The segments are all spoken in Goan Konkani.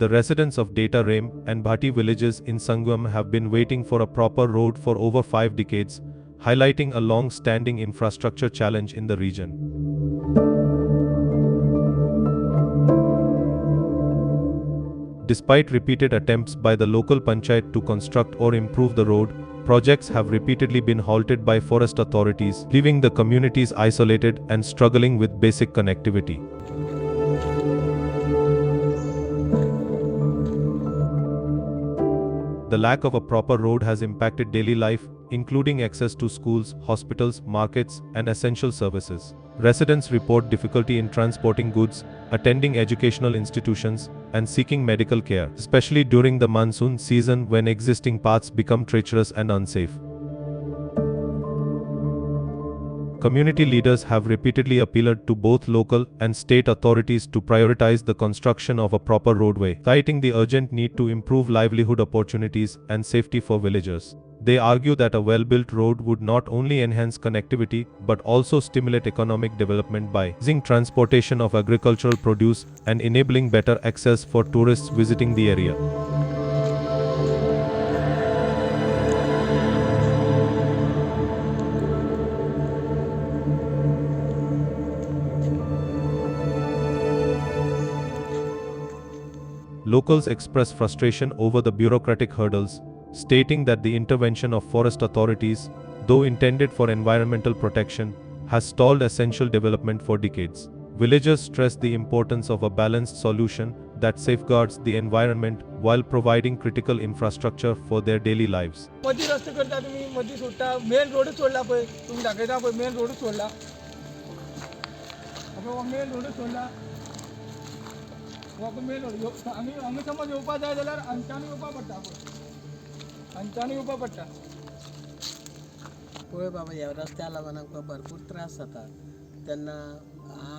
The residents of Dataram and Bhati villages in Sanguem have been waiting for a proper road for over 5 decades, highlighting a long-standing infrastructure challenge in the region. Despite repeated attempts by the local panchayat to construct or improve the road, projects have repeatedly been halted by forest authorities, leaving the communities isolated and struggling with basic connectivity. The lack of a proper road has impacted daily life, including access to schools, hospitals, markets, and essential services. Residents report difficulty in transporting goods, attending educational institutions, and seeking medical care, especially during the monsoon season when existing paths become treacherous and unsafe. Community leaders have repeatedly appealed to both local and state authorities to prioritize the construction of a proper roadway, citing the urgent need to improve livelihood opportunities and safety for villagers. They argue that a well-built road would not only enhance connectivity but also stimulate economic development by easing transportation of agricultural produce and enabling better access for tourists visiting the area. Locals express frustration over the bureaucratic hurdles, stating that the intervention of forest authorities, though intended for environmental protection, has stalled essential development for decades. Villagers stress the importance of a balanced solution that safeguards the environment while providing critical infrastructure for their daily lives. मदीं रस्तो करता तुमी, मदीं सोडटा, मेन रोडूच सोडला पळय, तुमी दाखयता पळय, मेन रोडूच सोडला पळय, हो मेन रोडूच सोडला, हो मेन रोड. आमी हांगा समज येवपा जाय जाल्यार हांगच्यान येवपा पडटा पळय, हांगच्यान येवपा पडटा. पळय बाबा, ह्या रस्त्या लागून आमकां भरपूर त्रास जाता. तेन्ना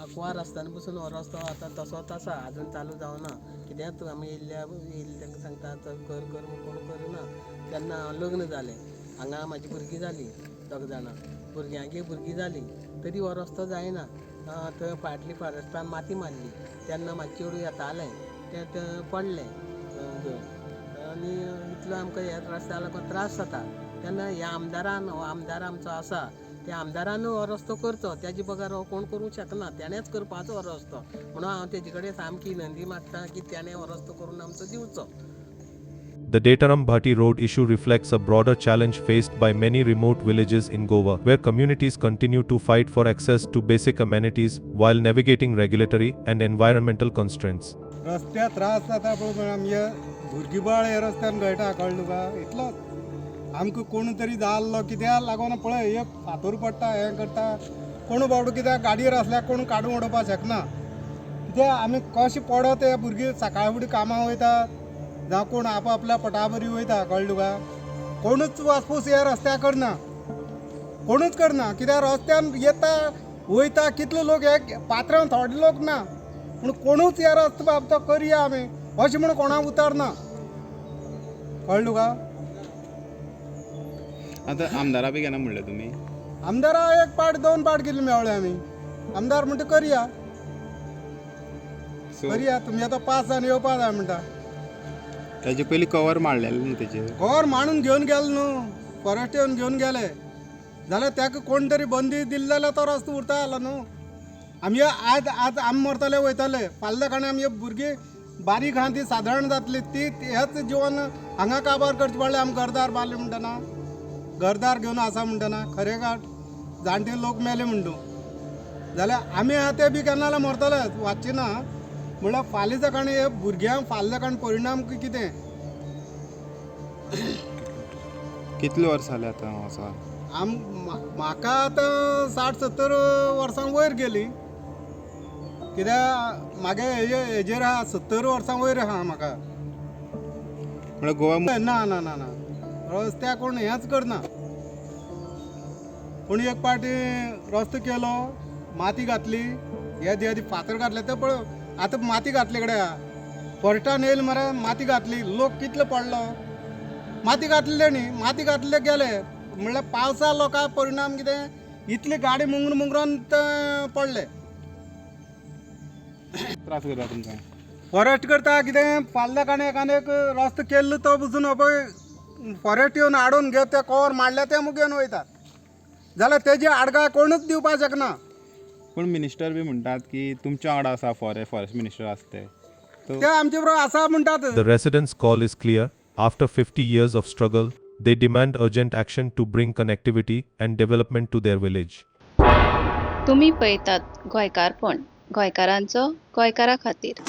आंकवार आसतना पसून हो रस्तो आतां तसोच आसा, आजून चालू जावना. कित्याक आमी येयल्ल्या येयल्ले तांकां सांगता कर कर म्हूण, कोण करना. तेन्ना हांव लग्न जालें, हांगा म्हाजी भुरगीं जालीं, दोग जाणां भुरग्यांकी भुरगीं जालीं, तरी हो रस्तो जायना. थंय फाटली फॉरेस्टान माती मारली तेन्ना म्हाजें चेडूं येतालें तें थंय पडलें घेवन, आनी इतलो आमकां ह्या रस्त्या लागून त्रास जाता. तेन्ना ह्या आमदारान, हो आमदार आमचो आसा, त्या आमदारानूय हो रस्तो करचो, तेजे बगर हो कोण करूंक शकना, तेणेच करपाचो हो रस्तो. म्हणून हांव तेजे कडेन सामकी विनंती मागता की तेणें हो रस्तो करून आमचो दिवचो. The Dataram Bhati road issue reflects a broader challenge faced by many remote villages in Goa, where communities continue to fight for access to basic amenities while navigating regulatory and environmental constraints. रस्त्या त्रास जाता पळय, आमगे भुरगीं बाळ हे रस्त्यान गळटा, कळ्ळें तुका? इतलोच आमकां कोण तरी जाल्लो कित्याक लागून पळय, एक फातर पडटा, हें करता, कोण बावडो कित्याक गाडयेर आसल्यार कोण काडून उडोवपाक शकना. कित्याक आमी कशें पडत, हे भुरगीं सकाळ फुडें कामाक वयता, जावं कोण आपआपल्या पटाबरी वयता, कळ्ळें तुका? कोणूच वासपूस ह्या रस्त्यार करना, कोणूच करना. कित्याक रस्त्यान येता वयता कितले लोक, हे पात्रांव थोडे लोक ना, पूण कोणूच ह्या रस्तो बाब तो करया आमी अशें म्हूण कोणाक उतर ना, कळ्ळें तुका? आतां आमदारा बी केन्ना म्हणलें तुमी? आमदारा एक पाट दोन पाट कितले मेवळे आमी, आमदार म्हणटा करया, सो करया, तुमी आतां पास जावन येवपा जाय म्हणटा. ताजे पयलीं कवर मारलेलें न्हू तेजेर? कवर मांडून घेवन गेले न्हू, फॉरेस्ट येवन घेवन गेले जाल्यार ताका कोण तरी बंदी दिली जाल्यार तो रस्तो उरता जालो न्हू. आमी आज आज आमी मरतले वयतले, फाल्यां काणी आमगे भुरगीं बारीक आहा ती सादारण जातली, ती हेच जिवन हांगा काबार करचें पडलें. आमी घरदार बांदले म्हणटना, घरदार घेवन आसा म्हणटना, खरें काट जाणटे लोक मेले म्हणटू जाल्यार आमी आहा ते बी केन्ना जाल्यार मरतले, वाचचे ना. म्हणल्यार फाल्यां सकाळी हे भुरग्यांक फाल्यां सकाळी परिणाम कितें? कितले वर्सां जालीं आतां आसा? आम म्हाका आतां 60-70 वर्सां वयर गेली, कित्याक म्हागे हेजेर आहा, 70 वर्सां वयर आहा म्हाका. म्हळ्यार गोवा ना ना ना ना, रस्त्याक कोण हेंच करना. पूण एक पाटी रस्तो केलो, माती घातली, हे आदी फातर घातले ते पळय, आतां माती घातले कडेन आहा, फॉरेस्टान येयले मरे, माती घातली, लोक कितलो पडलो, माती घातली तेणी, माती घातले गेले. म्हणल्यार पावसा लोकांक परिणाम कितें, इतली गाडी मुंगरून मुंगरून ते पडले. त्रास करता तुमकां? फॉरेस्ट करता कितें फाल्यां काणे एकाने एक रस्तो केल्लो तो पसून हो पळय फॉरेस्ट येवन हाडून घेत ते कवर मारल्या ते मुगो घेवन वयतात जाल्यार तेजी आडगाय कोणूच दिवपाक शकना. पूण मिनिस्टर बी म्हणटात की तुमच्या वांगडा आसा फॉरेस्ट मिनिस्टर आसा ते. ते आमचे बरोबर आसा म्हणटात. The residents' call is clear. After 50 years of struggle, they demand urgent action to bring connectivity and development to their village. तुमी पळयतात गोंयकारपण, गोंयकारांचो गोंयकारा खातीर.